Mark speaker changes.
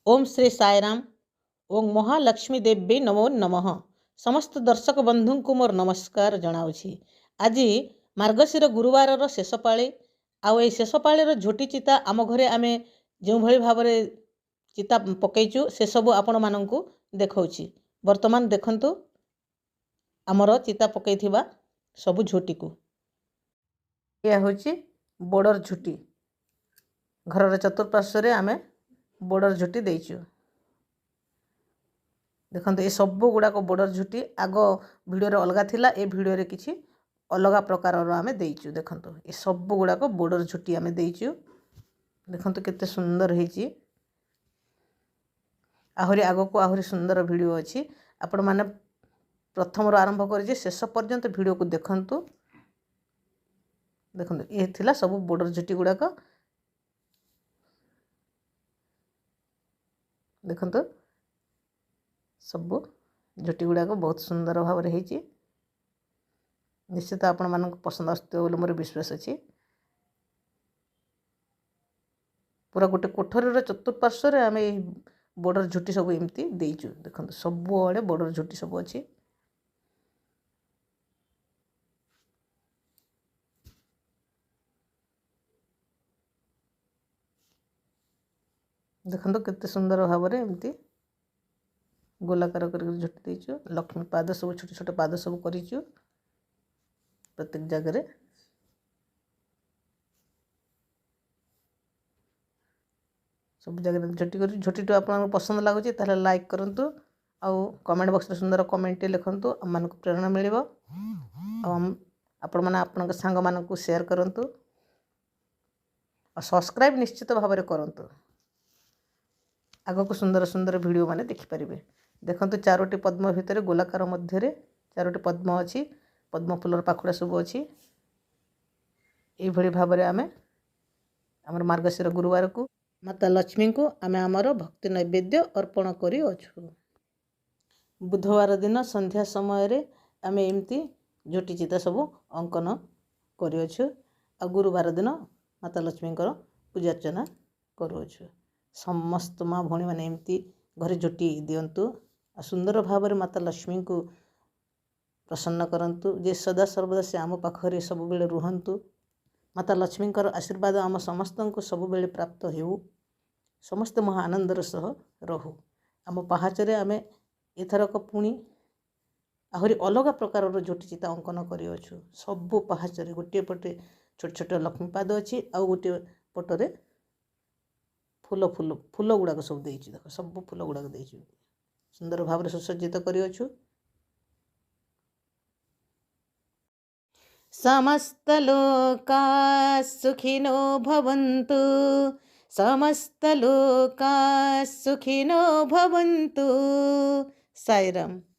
Speaker 1: ଓମ୍ ଶ୍ରୀ ସାଇରାମ। ଓଁ ମହାଲକ୍ଷ୍ମୀ ଦେବୀ ନମୋ ନମଃ। ସମସ୍ତ ଦର୍ଶକ ବନ୍ଧୁଙ୍କୁ ମୋର ନମସ୍କାର ଜଣାଉଛି। ଆଜି ମାର୍ଗଶିର ଗୁରୁବାରର ଶେଷ ପାଳି, ଆଉ ଏଇ ଶେଷ ପାଳିର ଝୋଟି ଚିତା ଆମ ଘରେ ଆମେ ଯେଉଁଭଳି ଭାବରେ ଚିତା ପକେଇଛୁ, ସେସବୁ ଆପଣମାନଙ୍କୁ ଦେଖାଉଛି। ବର୍ତ୍ତମାନ ଦେଖନ୍ତୁ ଆମର ଚିତା ପକେଇଥିବା ସବୁ ଝୋଟିକୁ। ଏହା ହେଉଛି ବର୍ଡ଼ର ଝୋଟି। ଘରର ଚତୁଃପାର୍ଶ୍ୱରେ ଆମେ ବର୍ଡ଼ର ଝୋଟି ଦେଇଛୁ। ଦେଖନ୍ତୁ, ଏ ସବୁ ଗୁଡ଼ାକ ବର୍ଡ଼ର ଝୋଟି। ଆଗ ଭିଡ଼ିଓରେ ଅଲଗା ଥିଲା, ଏ ଭିଡ଼ିଓରେ କିଛି ଅଲଗା ପ୍ରକାରର ଆମେ ଦେଇଛୁ। ଦେଖନ୍ତୁ, ଏ ସବୁ ଗୁଡ଼ାକ ବର୍ଡ଼ର ଝୋଟି ଆମେ ଦେଇଛୁ। ଦେଖନ୍ତୁ କେତେ ସୁନ୍ଦର ହେଇଛି। ଆହୁରି ଆଗକୁ ଆହୁରି ସୁନ୍ଦର ଭିଡ଼ିଓ ଅଛି। ଆପଣମାନେ ପ୍ରଥମରୁ ଆରମ୍ଭ କରିଛି ଶେଷ ପର୍ଯ୍ୟନ୍ତ ଭିଡ଼ିଓକୁ ଦେଖନ୍ତୁ। ଦେଖନ୍ତୁ, ଏ ଥିଲା ସବୁ ବର୍ଡ଼ର ଝୋଟି ଗୁଡ଼ାକ। ଦେଖନ୍ତୁ, ସବୁ ଝୋଟି ଗୁଡ଼ାକ ବହୁତ ସୁନ୍ଦର ଭାବରେ ହେଇଛି। ନିଶ୍ଚିତ ଆପଣମାନଙ୍କୁ ପସନ୍ଦ ଆସୁଥିବ ବୋଲି ମୋର ବିଶ୍ୱାସ ଅଛି। ପୁରା ଗୋଟେ କୋଠରୀର ଚତୁଃପାର୍ଶ୍ୱରେ ଆମେ ଏଇ ବର୍ଡ଼ର ଝୋଟି ସବୁ ଏମିତି ଦେଇଛୁ। ଦେଖନ୍ତୁ, ସବୁଆଡ଼େ ବର୍ଡ଼ର ଝୋଟି ସବୁ ଅଛି। ଦେଖନ୍ତୁ କେତେ ସୁନ୍ଦର ଭାବରେ ଏମିତି ଗୋଲାକାର କରିକି ଝୋଟି ଦେଇଛୁ। ଲକ୍ଷ୍ମୀ ପାଦ ସବୁ, ଛୋଟ ଛୋଟ ପାଦ ସବୁ କରିଛୁ ପ୍ରତ୍ୟେକ ଜାଗାରେ। ସବୁ ଜାଗାରେ ଝୋଟି କରିଛୁ। ଝୋଟିଟା ଆପଣଙ୍କୁ ପସନ୍ଦ ଲାଗୁଛି, ତାହେଲେ ଲାଇକ୍ କରନ୍ତୁ ଆଉ କମେଣ୍ଟ ବକ୍ସରେ ସୁନ୍ଦର କମେଣ୍ଟଟି ଲେଖନ୍ତୁ, ଆମମାନଙ୍କୁ ପ୍ରେରଣା ମିଳିବ। ଆଉ ଆପଣମାନେ ଆପଣଙ୍କ ସାଙ୍ଗମାନଙ୍କୁ ସେୟାର କରନ୍ତୁ ଆଉ ସବସ୍କ୍ରାଇବ୍ ନିଶ୍ଚିତ ଭାବରେ କରନ୍ତୁ। ଆଗକୁ ସୁନ୍ଦର ସୁନ୍ଦର ଭିଡ଼ିଓ ମାନେ ଦେଖିପାରିବେ। ଦେଖନ୍ତୁ, ଚାରୋଟି ପଦ୍ମ ଭିତରେ, ଗୋଲାକାର ମଧ୍ୟରେ ଚାରୋଟି ପଦ୍ମ ଅଛି। ପଦ୍ମ ଫୁଲର ପାଖୁଡ଼ା ସବୁ ଅଛି। ଏଇଭଳି ଭାବରେ ଆମେ ଆମର ମାର୍ଗଶିର ଗୁରୁବାରକୁ ମାତା ଲକ୍ଷ୍ମୀଙ୍କୁ ଆମେ ଆମର ଭକ୍ତି ନୈବେଦ୍ୟ ଅର୍ପଣ କରିଅଛୁ। ବୁଧବାର ଦିନ ସନ୍ଧ୍ୟା ସମୟରେ ଆମେ ଏମିତି ଝୋଟି ଚିତା ସବୁ ଅଙ୍କନ କରିଅଛୁ, ଆଉ ଗୁରୁବାର ଦିନ ମାତା ଲକ୍ଷ୍ମୀଙ୍କର ପୂଜାର୍ଚ୍ଚନା କରୁଅଛୁ। ସମସ୍ତ ମା ଭଉଣୀମାନେ ଏମିତି ଘରେ ଝୋଟି ଦିଅନ୍ତୁ ଆଉ ସୁନ୍ଦର ଭାବରେ ମାତା ଲକ୍ଷ୍ମୀଙ୍କୁ ପ୍ରସନ୍ନ କରନ୍ତୁ ଯେ ସଦା ସର୍ବଦା ସେ ଆମ ପାଖରେ ସବୁବେଳେ ରୁହନ୍ତୁ। ମାତା ଲକ୍ଷ୍ମୀଙ୍କର ଆଶୀର୍ବାଦ ଆମ ସମସ୍ତଙ୍କୁ ସବୁବେଳେ ପ୍ରାପ୍ତ ହେଉ। ସମସ୍ତେ ମହା ଆନନ୍ଦର ସହ ରହୁ। ଆମ ପାହାଚରେ ଆମେ ଏଥରକ ପୁଣି ଆହୁରି ଅଲଗା ପ୍ରକାରର ଝୋଟି ଚିତା ଅଙ୍କନ କରିଅଛୁ। ସବୁ ପାହାଚରେ ଗୋଟିଏ ପଟେ ଛୋଟ ଛୋଟ ଲକ୍ଷ୍ମୀପାଦ ଅଛି, ଆଉ ଗୋଟିଏ ପଟରେ ଫୁଲ ଫୁଲ ଫୁଲ ଗୁଡ଼ାକ ସବୁ ଦେଇଛୁ। ଦେଖ, ସବୁ ଫୁଲ ଗୁଡ଼ାକ ଦେଇଛୁ, ସୁନ୍ଦର ଭାବରେ ସୁସଜ୍ଜିତ କରିଅଛୁ। ସମସ୍ତ ଲୋକା ସୁଖିନୋ ଭବନ୍ତୁ, ସମସ୍ତ ଲୋକା ସୁଖିନୋ ଭବନ୍ତୁ। ସାଇରାମ।